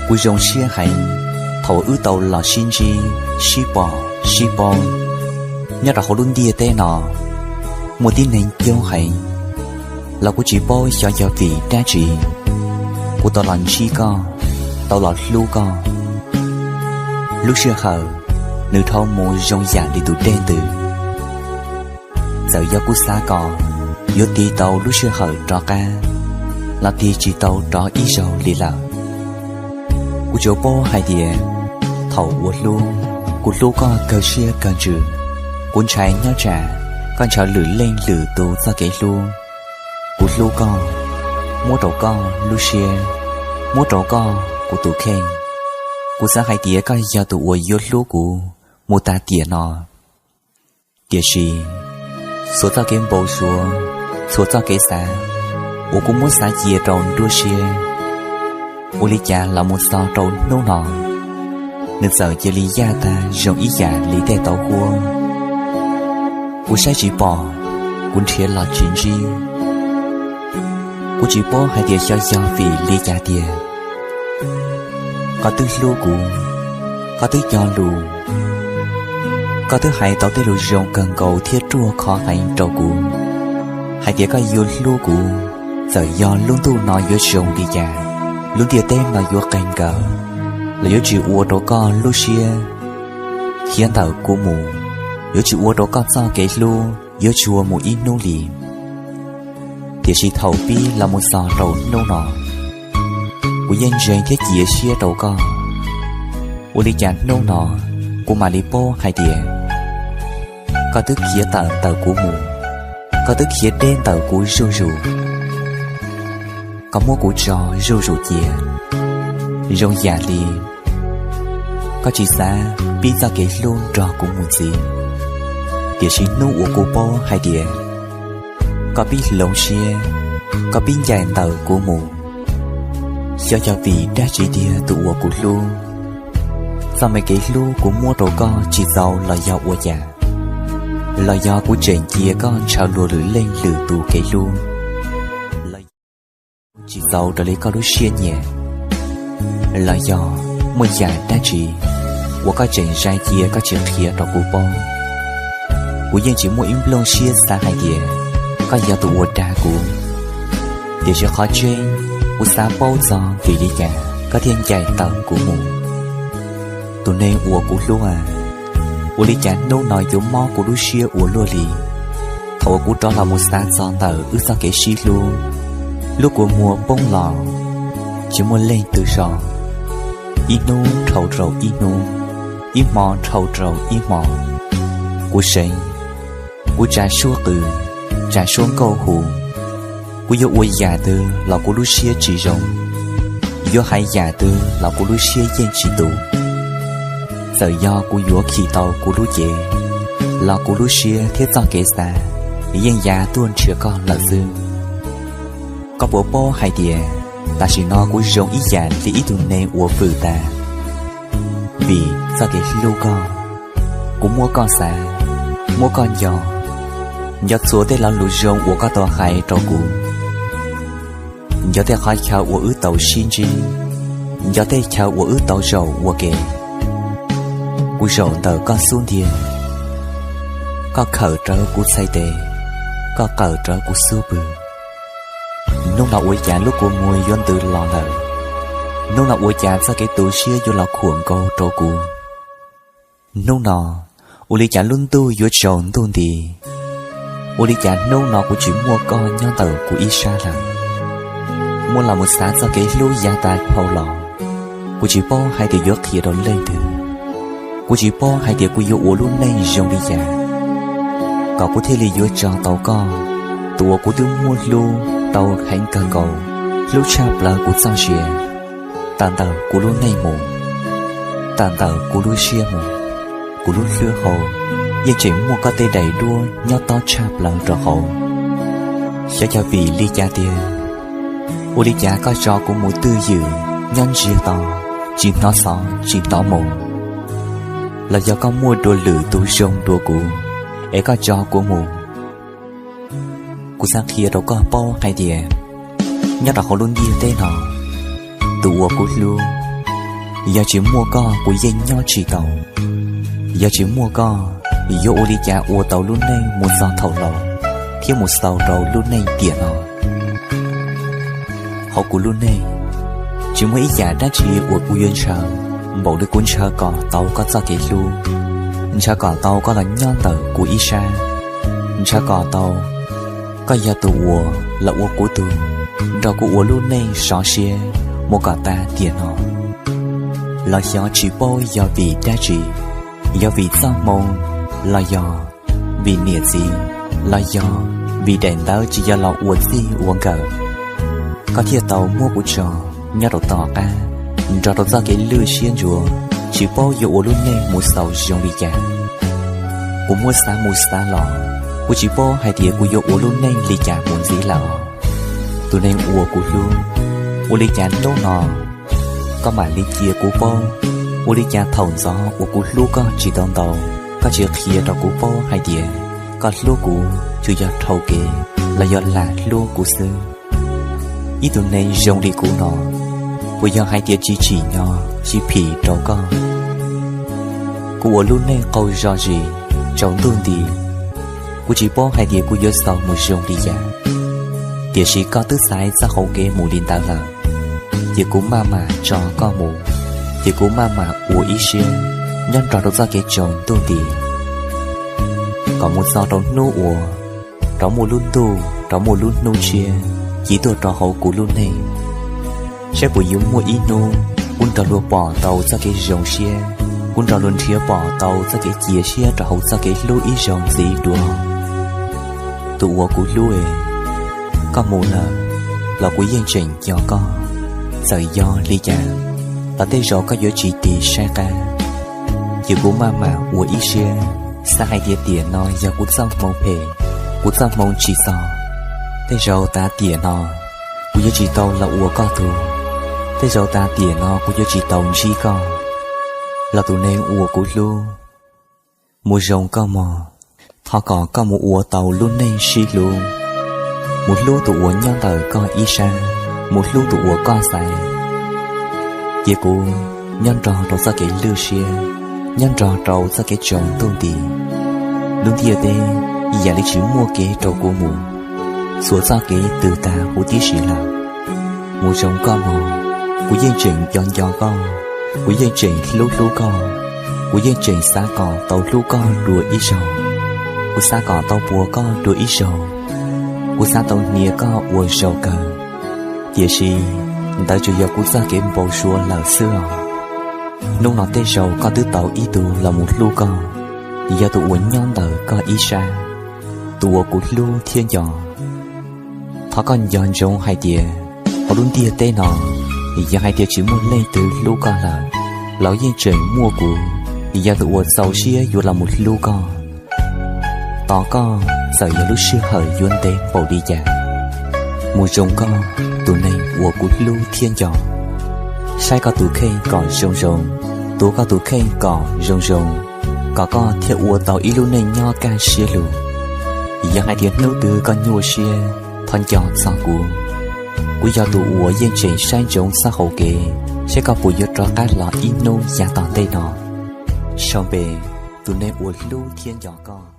Kuv zoo siab heev thaum wb tau los sib ntsib, sib pom, sib paub. Nyob rau hauv lub ntiaj teb no, muaj tib neeg coob heev los kuv tsis paub xyov yog vim dab tsi, kuv tau los ntsib koj, tau los hlub koj. Lub sij hawm nws dhau mus zoo yam li tus dej ntws. Txawm yog kuv xav kom yuav tig tau lub sij hawm rov qab, los tig tsis tau rov ib zaug li lawm. Kuv tsuas paub hais tias thaum uas hlub, kuv hlub koj kawg siab kawg ntsws. Kuv ntshai nyob tsam koj ntshaw lwm leej lwm tus txoj kev hlub. Kuv hlub koj, muab rau koj lub siab, muab rau koj kuv tus kheej. Kuv xav hais tias koj yog tus uas yuav hlub kuv mus tas tiam no. Tiam sis txhua txoj kev npau suav, txhua txoj kev xav uas kuv muab xav cia rau nruab siab, ua li cas los mus txog rau hnub no, nws txawm cia li yaj tag zoo ib yam li tej tauv huab. Kuv saib tsis pom, kuv nrhiav los tsis ntsib. Kuv tsis paub hais tias xyov yog vim li cas tiag. Koj twb hlub kuv, koj twb cog lus, koj twb hais tau tej lus zoo kawg nkaus thiab ruaj khov heev rau kuv, hais tias koj yuav hlub kuv, txawm yog lub ntuj no yuav zoo li cas, lub ntiaj teb no yuav qees nkaus, los yuav tsis ua rau koj lub siab khiav ntawm kuv mus, yuav tsis ua rau koj txoj kev hlub yuav tsuag mus ib hnub li. Tiam sis thaum pib los mus txog rau hnub no, kuv yeej ntseeg thiab cia siab rau koj. Ua li cas hnub no kuv mam li paub hais tias koj twb khiav tawm ntawm kuv mus, koj twb khiav deb ntawm kuv zuj zus. Koj muab kuv tso zuj zus cia, zoo yam li koj tsis xav pib txoj kev hlub nrog kuv mus ntxiv. Tiam sis hnub uas kuv paub hais tias koj pib hloov siab, koj pib ncaim ntawm kuv mus, xyov yog vim dab tsi tiag tus uas kuv hlub. Txoj me kev hlub kuv muab rau koj tsis txaus los yog ua cas, los yog kuv tseem cia koj ntshaw luag lwm leej lwm tus kev hlub, los yog tsis txaus raws li koj lub siab nyiam, los yog muaj yam dab tsi uas koj tseem zais cia koj tsis qhia rau kuv paub. Kuv yeej tsis muaj ib nplooj siab xav hais tias koj yog tus uas dag kuv. Tiam sis qhov tseeb, kuv xav paub txog vim li cas koj thiaj ncaim tawm kuv mus. Tus neeg uas kuv hlub a, ua li cas hnub no yuav mob kuv lub siab ua luaj li? Thaum uas kuv rov los mus xav txog ntawm wb txoj kev sib hlub, lub kua muag poob los tsis muaj leej twg so, ib hnub dhau rau ib hnub, ib hmo dhau rau ib hmo. Kuv seev, kuv tsa suab qw, tsa suab nkauj hu. Kuv yuav ua yam twg los kuv lub siab tsis zoo, yuav hais yam twg los kuv lub siab yeej tsis tus. Txawm yog kuv yuav khi tau kuv lub cev, los kuv lub siab thiab txoj kev xav yeej ya tuaj nrhiav koj lawm xwb. Koj puas paub hais tias tam sim no kuv zoo ib yam li ib tug neeg uas vwm tas? Vim txoj kev hlub koj, kuv muab koj xav, muab koj nco, nco txhua tej lo lus zoo uas koj tau hais rau kuv, nco tej qhov chaw uas wb tau sib ntsib, nco tej chaw uas wb tau zaum ua ke. Kuv zaum ntawm koj xub ntiag, koj khawm rawv kuv txhais tes, koj qawm rawv kuv xub pwg. Hnub no ua cas lub kua muag yuav ntws los lawm? Hnub no ua cas txoj kev tu siab yuav los khuam nkaus rau kuv? Hnub no, ua li cas lub ntuj yuav tsaus ntuj nti? Ua li cas hnub no kuv tsis muaj koj nyob ntawm kuv ib sab lawm? Muab los mus xav txoj kev hlub yav tas dhau los, kuv tsis paub hais tias yuav qhia rau leej twg. Kuv tsis paub hais tias kuv yuav ua lub neej zoo li cas kom kuv thiaj li yuav tso tau koj, tus uas kuv twb muab hlub tau heev kawg nkaus, hlub tshaj plaws kuv txoj sia, tawm ntawm kuv lub neej mus, tawm ntawm kuv lub siab mus. Kuv lub hlwb hau yeej tseem muaj koj tej daim duab nyob tob tshaj plaws rau hauv. Xyov yog vim li cas tiag, ua li cas koj tso kuv mus twj ywm nyob ntsiag to, tsis hnov xov tsis hnov moo? Los yog koj muaj dua lwm tus zoo dua kuv, es koj tso kuv mus? Kuv xav qhia rau koj paub hais tias nyob rau hauv lub ntiaj teb no, tus uas kuv hlub Yog tsis muaj koj kuv yeej nyob tsis tau. Yog tsis muaj koj, yuav ua li cas ua tau lub neej mus txog thaum laus, thiab mus xaus rau lub neej tiam no. Hauv kuv lub neej, tsis muaj ib yam dab tsi uas kuv yuav ntshaw npaum li kuv ntshaw kom tau koj txoj kev hlub, ntshaw kom tau koj los nyob ntawm kuv ib sab, ntshaw kom tau koj yog tus uas los ua kuv tug, nrog kuv ua lub neej sov siab mus kom tas tiam no. Los xyov tsis paub yog vim dab tsi, yog vim txoj hmoo, los yog vim niam txiv, los yog vim daim ntawv tsis yog los ua txij ua nkawm, koj thiaj tau muab kuv tso nyob rau tom qab, nrog rau txoj kev lwj siab ntsuav, tsis paub yuav ua lub neej mus xaus zoo li cas. Kuv muab xav mus xav los, kuv tsis paub hais tias kuv yuav ua lub neej li cas mus ntxiv lawm. Tus neeg uas kuv hlub, ua li cas hnub no koj mam li cia kuv paub? Ua li cas thaum ntxov uas kuv hlub koj tsis tau ntau, koj tsis qhia rau kuv paub hais tias koj hlub kuv tsuas yog dhau kev los yog lam hlub kuv xwb? Ib tug neeg zoo li kuv no, puas yog hais tias tsis tsim nyog tsis phim rau koj? Kuv ua lub neej qaug zog zis, tsaus ntuj nti, kuv tsis paub hais tias kuv yuav xaus mus zoo li cas. Tiam sis koj twb xaiv txoj hau kev mus li ntawd lawm, ces kuv maj mam tso koj mus, ces kuv maj mam ua ib siab nyob nrog rau txoj kev tsaus ntuj nti, kom mus txog rau hnub uas rov muaj lub ntuj, rov muaj lub hnub tshiab ci tuaj rau hauv kuv lub neej. Saib puas yuav muaj ib hnub kuv nrog luag pom tau txoj kev zoo siab, kuv nrog luag nrhiav pom tau txoj kev cia siab rau hauv txoj kev hlub ib zaug ntxiv dua. Tus uas kuv hlub e, koj mus lawm los kuv yeej tseem nco koj. Txawm yog li cas los tej zaum koj yuav tsis tig saib qab, ces kuv maj mam ua ib siab, xav hais tias tiam no yog kuv txoj hmoo phem, kuv txoj hmoo tsis txog. Tej zaum tas tiam no kuv yuav tsis tau los ua koj tug, tej zaum tas tiam no kuv yuav tsis tau ntsib koj. Los tus neeg uas kuv hlub, mus zoo koj mog, thov kom koj mus ua tau lub neej sib hlub, mus hlub tus uas nyob ntawm koj ib sab, mus hlub tus uas koj xaiv. Cia kuv nyob nrog rau txoj kev lwj siab, nyob nrog rau txoj kev tsaus ntuj nti. Lub ntiaj teb yam li tsis muaj kev rau kuv mus, txhua txoj kev tws tag huv tib si lawm. Mus zoo koj mog, kuv yeej tseem nco nco koj, kuv yeej tseem hlub hlub koj, kuv yeej tseem xav kom tau hlub koj dua ib zaug, kuv xav kom tau puag koj dua ib zaug, kuv xav tau hnia koj ua zaug kawg. Tiam sis ntawd tsuas yog kuv txoj kev npau suav lawm xwb os. Hnub no tej zaum koj twb tau ib tug los mus hlub koj, yog tus uas nyob ntawm koj ib sab, tus uas kuv hlub thiab nco. Thov koj nco ntsoov hais tias hauv lub ntiaj teb no, yog hais tias tsis muaj leej twg hlub koj lawm, los yeej tseem muaj kuv, yog tus uas txaus siab yuav los mus hlub koj. Tos koj txawm yog lub sij hawm yuav ntev npaum li cas. Mus zoo koj, tus neeg uas kuv hlub thiab nco. Saib koj tus kheej kom zoo zoo, tuav koj tus kheej kom zoo zoo, kom koj thiaj ua tau ib lub neej nyob kaj siab lug. Yog hais tias hnub twg koj nyuaj siab, thov nco txog kuv. Kuv yog tus uas yeej tseem saib ntsoov txoj hau kev, saib koj puas yuav rov qab los ib hnub yav tom ntej no. Sau npe, tus neeg uas hlub thiab nco koj.